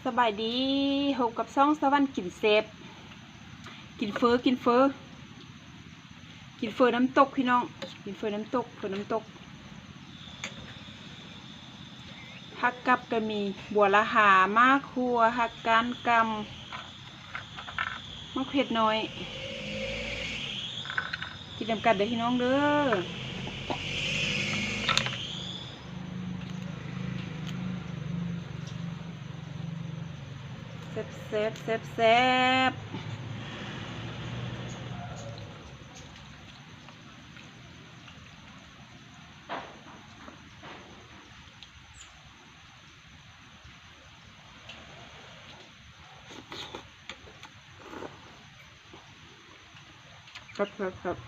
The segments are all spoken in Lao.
ສະບາຍດີ ພົບກັບຊ່ອງສະຫວັນກິນແຊບ ກິນເຝີ ກິນເຝີ ກິນເຝີນ້ຳຕົກພີ່ນ້ອງ ກິນເຝີນ້ຳຕົກ ເຝີນ້ຳຕົກ. ຜັກກັບກະມີ ບົວລະຫາ ໝາກຫົ່ວ ຜັກກ້ານກຳ ໝາກເຜັດນ້ອຍ ກິນນຳກັນເດີພີ່ນ້ອງເດີ ແຊບໆ ແຊບໆ. ແຊບໆໆ.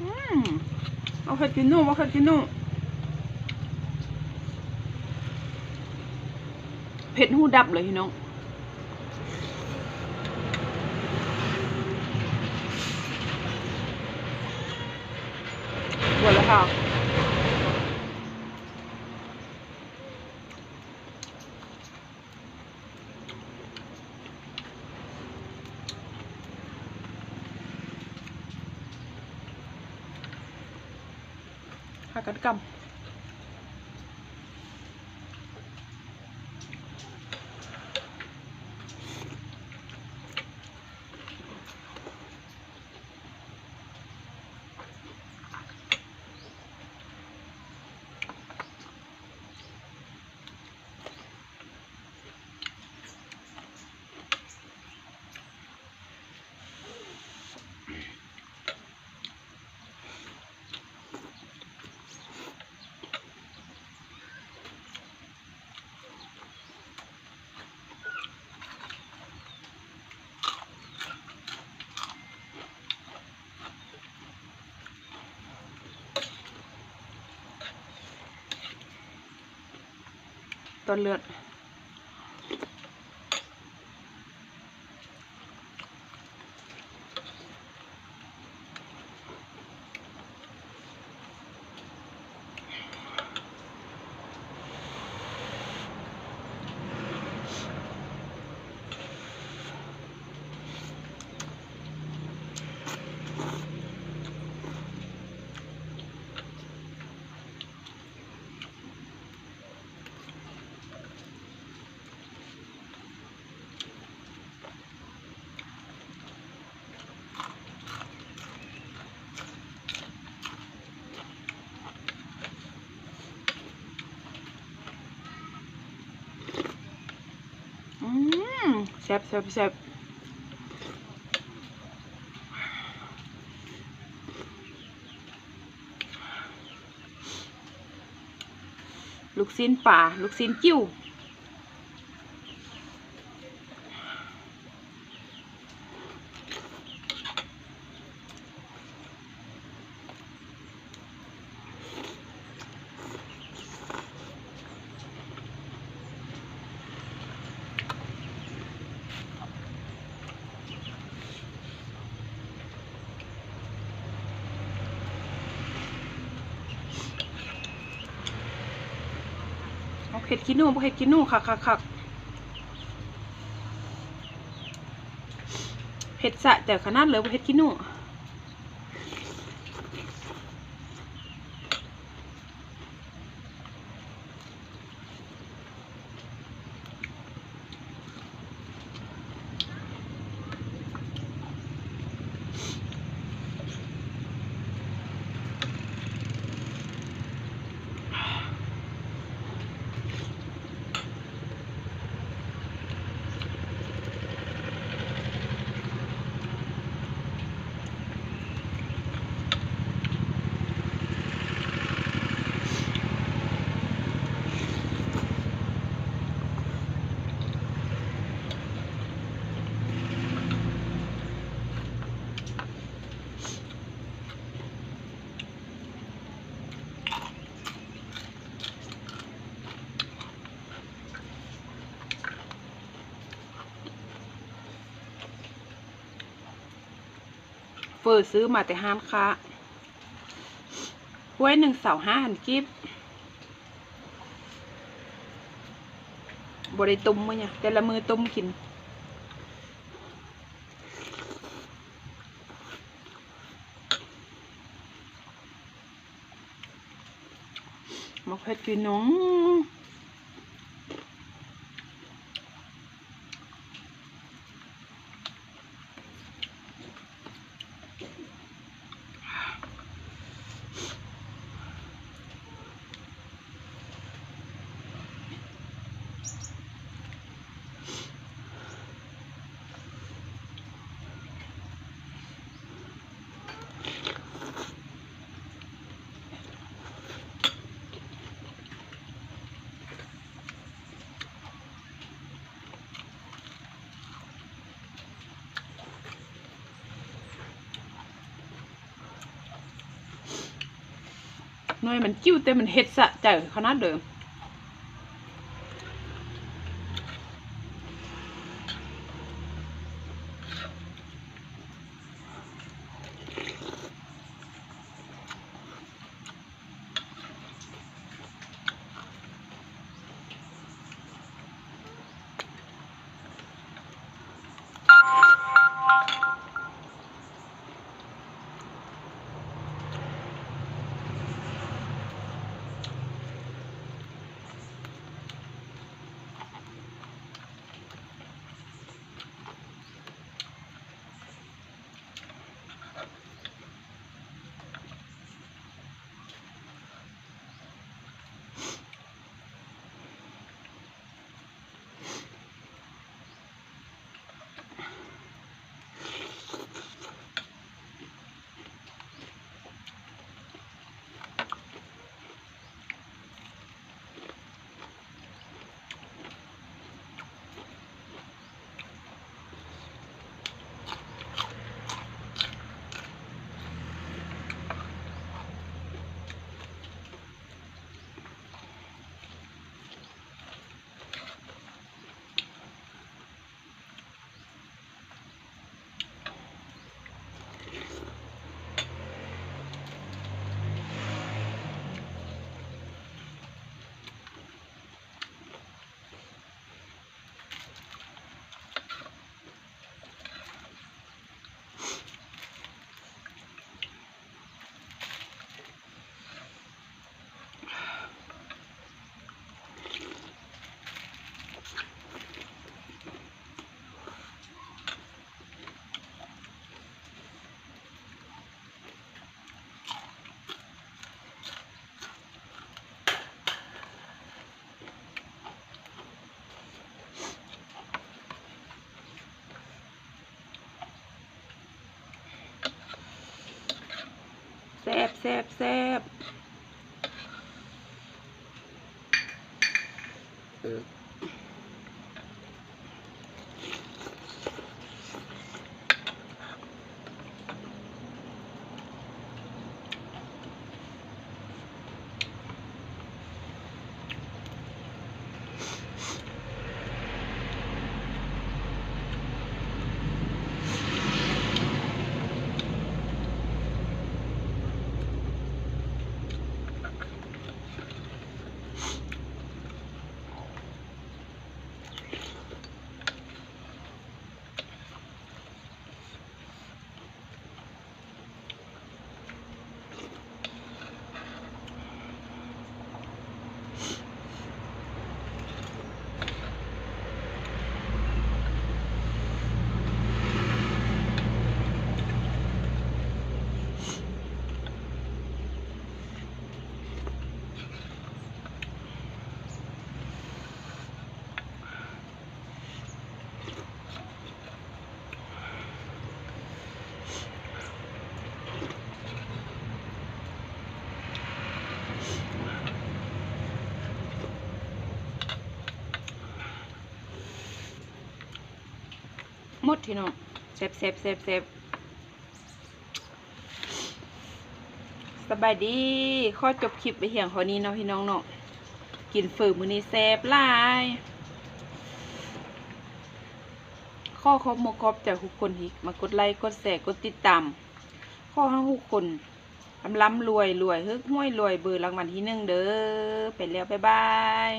ອືມ ເອົາເຜັດຂີ້ໜູ ເອົາເຜັດຂີ້ໜູ ເຜັດຫູດັບເລີຍພີ່ນ້ອງ ໝົດແລ້ວຄ່ະ. ຫາກັນກຳ. ຕອນເລືອດ. ອືມ ແຊບ ແຊບ ແຊບ. ລູກຊີ້ນປາ ລູກຊີ້ນຈິ້ວ. ເອົາເຜັດຂີ້ໜູ ບໍ່ເຜັດຂີ້ໜູ ຄັກໆໆ. ເຜັດສະໃຈຂະໜາດເລີຍ ບໍ່ເຜັດຂີ້ໜູ. ແ ເຝີຊື້ມາແຕ່ຮ້ານຄ້າ ຖ້ວຍໜຶ່ງຊາວຫ້າພັນກີບ. ບໍ່ໄດ້ຕົ້ມມື້ຫຍັງ ແຕ່ລະມື້ຕົ້ມກິນ. ໝາກເຜັດພີ່ນ້ອງ. ໜ່ວຍມັນຈິ້ວ ແຕ່ມັນເຮັດສະໃຈຂະໜາດເດີ. ແຊບ ແຊບ ແຊບ. ໝົດພີ່ນ້ອງ ແຊບໆໆໆ. ສະບາຍດີ ຂໍຈົບຄລິບໄວ້ພຽງເທົ່ານີ້ເນາະພີ່ນ້ອງເນາະ. ກິນເຝີມື້ນີ້ແຊບຫຼາຍ. ຂໍຂອບມຸກຂອບໃຈທຸກຄົນທີ່ມາກົດໄລ ກົດແຊ ກົດຕິດຕາມ ຂໍໃຫ້ທຸກຄົນລ່ຳໆລວຍໆ ຖືກຫວຍລວຍເບີລາງວັນທີໜຶ່ງເດີ້. ໄປແລ້ວ ບາຍບາຍ.